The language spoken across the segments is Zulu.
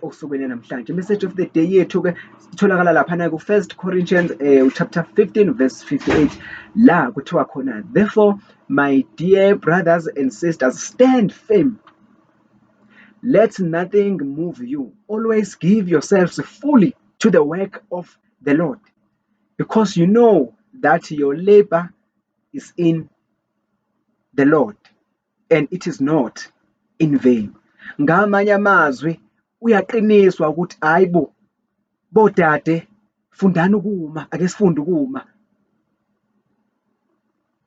Osukwini namhlanje. Message of the day yethu-ke itholakala laphana ku-First Corinthians chapter 15 verse 58, la kuthiwa khona, "Therefore, my dear brothers and sisters, stand firm. Let nothing move you. Always give yourselves fully to the work of the Lord, because you know that your labor is in the Lord and it is not in vain." Ngamanye amazwi uyaqiniswa ukuthi hayi bo, bodade, fundani ukuma, ake sifunde ukuma.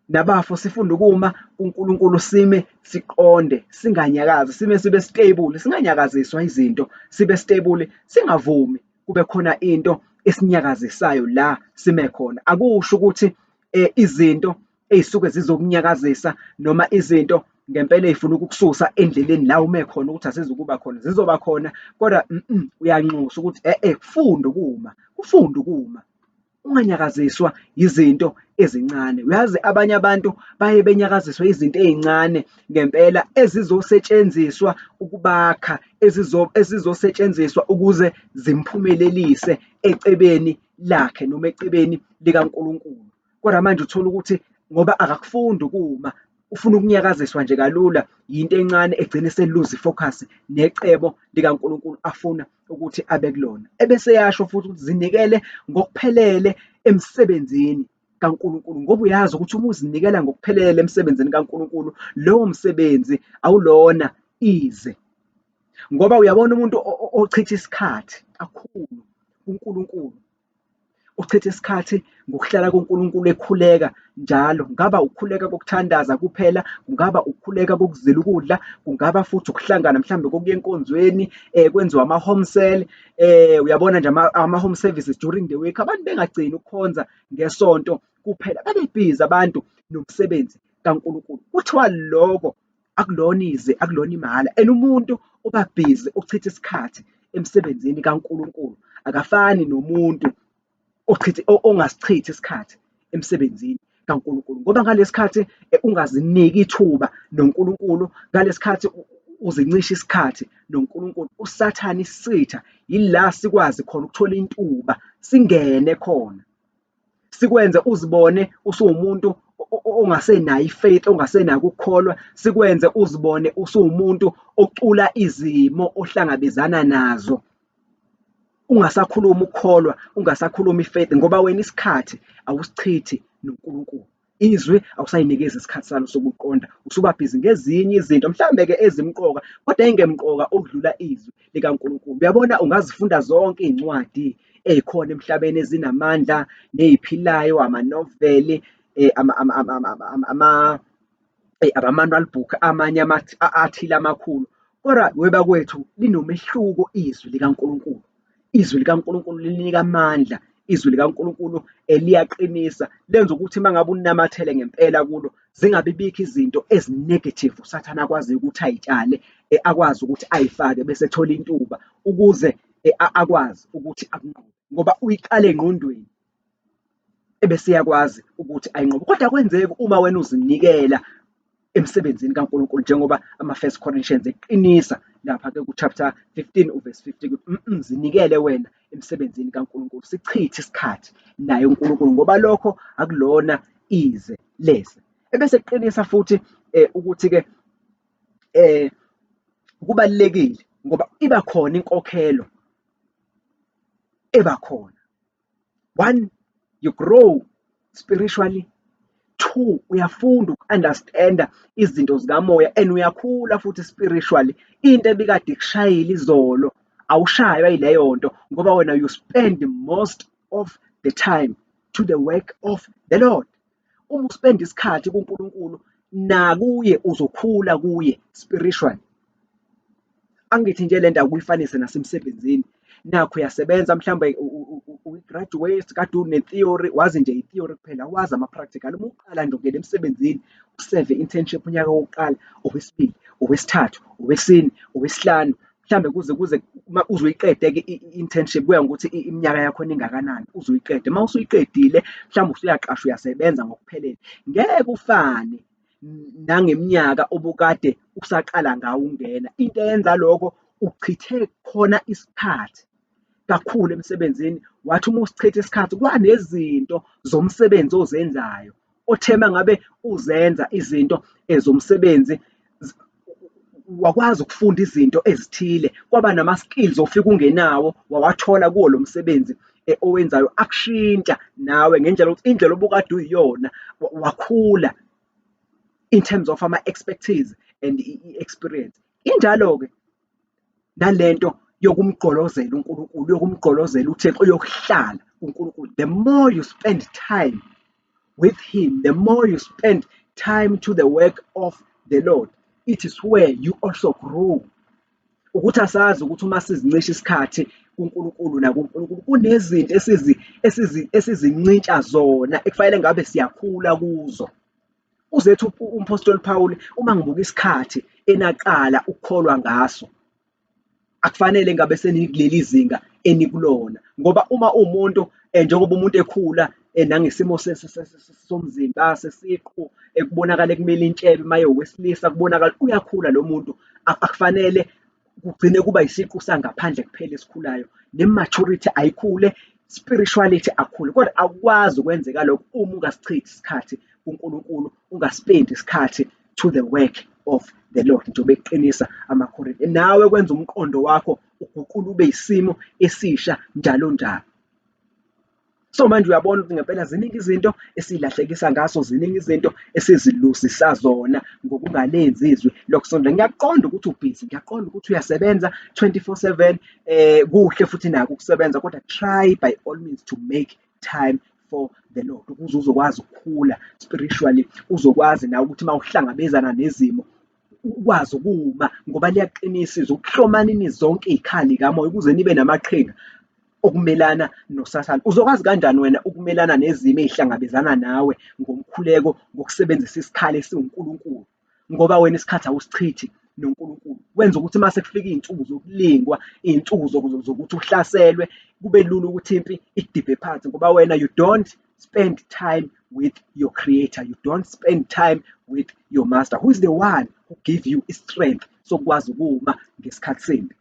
Nabafo, sifunde ukuma kuNkulunkulu, sime siqonde, singanyakazi, sime sibe stable, singanyakaziswa izinto, sibe stable, singavumi kube khona into esinyakazisayo la sime khona. Akusho ukuthi izinto ey'suke zizokunyakazisa noma izinto ngempela ey'funa ukukususa endleleni la ume khona ukuthi azizukuba khona, zizoba khona, kodwa uyanxusa ukuthi kufunde ukuma, kufunde ukuma. Unganyakaziswa izinto ezincane. Uyazi, abanye abantu baye benyakaziswe izinto ey'ncane ngempela ezizosetshenziswa ukubakha, ezizosetshenziswa ukuze zimphumelelise ecebeni lakhe noma ecebeni likaNkulunkulu. Kodwa manje uthola ukuthi ngoba akakufundi ukuma, ufuna ukunyakaziswa nje kalula yinto encane, egcine eseluza i-focus necebo likaNkulunkulu afuna ukuthi abe kulona. Ebese eyasho futhi ukuthi zinikele ngokuphelele emsebenzini kaNkulunkulu, ngoba uyazi ukuthi uma uzinikela ngokuphelele emsebenzini kaNkulunkulu, lowo msebenzi awulona ize. Ngoba uyabona, umuntu ochitha isikhathi kakhulu kuNkulunkulu, uchitha isikhathi ngokuhlala kuNkulunkulu ekhuleka njalo, kungaba ukukhuleka kokuthandaza kuphela, kungaba ukukhuleka kokuzila ukudla, kungaba futhi ukuhlangana mhlawumbe kokuya enkonzweni, kwenziwe ama-home cell, uyabona nje, ama-home services during the week, abantu bengagcini ukukhonza ngesonto kuphela, babe busy abantu nomsebenzi kaNkulunkulu. Kuthiwa lokho akulona ize, akulona imahhala, and umuntu oba busy ochitha isikhathi emsebenzini kaNkulunkulu akafani nomuntu ochitha ongasichithi isikhathi emsebenzini kaNkulunkulu, ngoba ngalesi khathi ungaziniki ithuba noNkulunkulu, ngalesi khathi uzincisha isikhathi noNkulunkulu, uSathane isitha yila sikwazi khona ukuthola intuba singene khona, sikwenze uzibone usuwumuntu ongasenayo i-faith, ongasenako ukukholwa, sikwenze uzibone usuwumuntu ocula izimo ohlangabezana nazo, ungasakhulumi ukukholwa, ungasakhulumi i-faith, ngoba wena isikhathi awusichithi noNkulunkulu. Izwi awusayinikezi isikhathi salo sokuqonda, usuba busy ngezinye izinto mhlawumbe-ke ezimqoka kodwa ey'ngemqoka okudlula izwi likaNkulunkulu. Uyabona, ungazifunda zonke iy'ncwadi ey'khona emhlabeni ezinamandla ney'philayo, amanoveli, ama-manual book amanye athile amakhulu, kodwa webakwethu, linomehluko izwi likaNkulunkulu. Izwi likaNkulunkulu linika amandla, izwi likaNkulunkulu liyaqinisa, lenza ukuthi uma ngabe unamathele ngempela kulo, zingabi bikho izinto ezi-negative uSathane akwaziyo ukuthi ay'tshale, akwazi ukuthi ay'fake bese ethola intuba ukuze akwazi ukuthi akunqobe, ngoba uyiqala engqondweni ebese iyakwazi ukuthi ayinqobe. Kodwa akwenzeki uma wena uzinikela emsebenzini kaNkulunkulu, njengoba ama-First Corinthians eqinisa lapha-ke ku-chapter 15 u-verse 50 ukuthi zinikele wena emsebenzini kaNkulunkulu, sichithe isikhathi naye uNkulunkulu, ngoba lokho akulona ize leze. Ebese kuqinisa futhi ukuthi-ke kubalulekile ngoba iba khona inkokhelo eba khona. One, you grow spiritually. Two, uyafunda uku-understand-a izinto zikamoya and uyakhula futhi spiritually. Into ebikade ikushayile izolo awushaywa yileyo nto, ngoba wena you spend most of the time to the work of the Lord. Uma u-spend isikhathi kuNkulunkulu, nakuye uzokhula kuye spiritually. Angithi nje lento akuyifanise nasemsebenzini. Nakhu uyasebenza, mhlawumbe uyi-graduate, kade une-theory, wazi nje i-theory kuphela, awazi ama-practical. Uma uqala nje ungena emsebenzini, useve i-internship unyaka wokuqala, owesibili, owesithathu, owesine, owesihlanu, mhlambe kuze uze uyiqede-ke i-internship, kuya ngokuthi iminyaka yakhona ingakanani, uze uyiqede. Uma usuyiqedile, mhlawumbe usuyaqashwa, uyasebenza ngokuphelele. Ngeke ufane nangeminyaka obukade usaqala ngawo ukungena. Into eyenza lokho Uchithe khona isikhathi kakhulu emsebenzini, wathi uma usichitha isikhathi kwanezinto zomsebenzi ozenzayo othe uma ngabe uzenza izinto zomsebenzi wakwazi ukufunda izinto ezithile, kwaba nama-skills ofike ungenawo wawathola kuwo lo msebenzi owenzayo akushintsha nawe ngendlela yokuthi indlela obukade uyiyona wakhula in terms of ama-expertise and i-experience. Injalo-ke nalento yokumgqolozela uNkulunkulu, yokumgqolozela uThixo, yokuhlala kuNkulunkulu. The more you spend time with him, the more you spend time to the work of the Lord, it is where you also grow. Ukuthi asazi ukuthi uma sizincisha isikhathi kuNkulunkulu nakuNkulunkulu kunezinto esizincintsha zona ekufanele ngabe siyakhula kuzo. Uzethu umphostoli Paul, uma ngibuka isikhathi enaqala ukukholwa ngaso, akufanele ngabe senikuleli zinga enikulona, ngoba uma uwumuntu njengoba umuntu ekhula nangesimo somzimba sesiqu ekubonakala kumele intshebe uma eyowesilisa kubonakala uyakhula lo muntu, akufanele kugcine kuba isiqu sangaphandle kuphela esikhulayo, ne-maturity ayikhule, spirituality akhule. Kodwa akukwazi ukwenzeka lokho uma ungasichithi isikhathi kuNkulunkulu, ungaspendi isikhathi to the work of the Lord, njengoba eqinisa amaKorinte. Nawe kwenza umqondo wakho uguqule ube isimo esisha njalo njalo. So manje uyabona ukuthi ngempela ziningi izinto esilahlekisa ngaso, ziningi izinto esiziluzisa zona ngokungalenzi izwi lokusondela. Ngiyaqonda ukuthi ubhizi, ngiyaqonda ukuthi uyasebenza 24/7, kuhle futhi nakho ukusebenza, kodwa try by all means to make time for the Lord ukuze uzokwazi ukukhula spiritually, uzokwazi nawe ukuthi uma uhlangabezana nezimo ukwazi ukuma, ngoba liyaqinisa izwi, ukuhlomanini zonke iy'khali kamoya ukuze nibe namaqhinga okumelana noSathane. Uzokwazi kanjani wena ukumelana nezimo ey'hlangabezana nawe ngomkhuleko, ngokusebenzisa isikhali esiwuNkulunkulu, ngoba wena isikhathi awusichithi noNkulunkulu. Wenza ukuthi uma sekufika iy'nsuku zokulingwa, iy'nsuku zokuthi uhlaselwe, kube lula ukuthi impi ikudibhe phansi, ngoba wena you don't spend time with your creator, you don't spend time with your master, who is the one who give you strength sokwazi ukuma ngesikhathi sempi.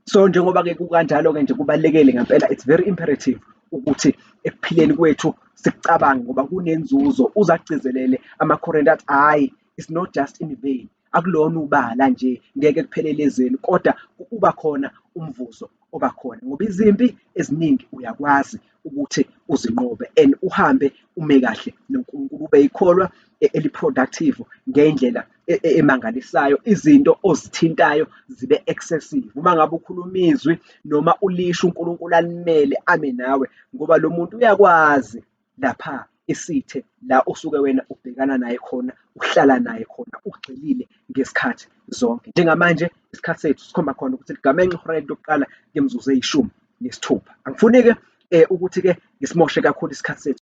So njengoba-ke kukanjalo-ke nje kubalulekile ngempela, it's very imperative ukuthi ekuphileni kwethu sikucabange ngoba kunenzuzo. Uze agcizelele amaKorinte athi hhayi, it's not just in vain, akulona ubala nje, ngeke kuphelele ezeni, kodwa kuba khona umvuzo oba khona ngoba izimpi eziningi uyakwazi ukuthi uzinqobe and uhambe ume kahle noNkulunkulu, ube yikholwa eli-productive ngendlela emangalisayo, izinto ozithintayo zibe excessive. Uma ngabe ukhuluma izwi noma ulisho uNkulunkulu alimele ame nawe, ngoba lo muntu uyakwazi lapha esithe la osuke wena ubhekana naye khona, uhlala naye khona, ugxilile ngesikhathi zonke. Njengamanje isikhathi sethu sikhomba khona ukuthi ligamenxe ihora lokuqala ngemizuzu eyi-16. Angifuni-ke ukuthi-ke ngisimoshe kakhulu isikhathi sethu.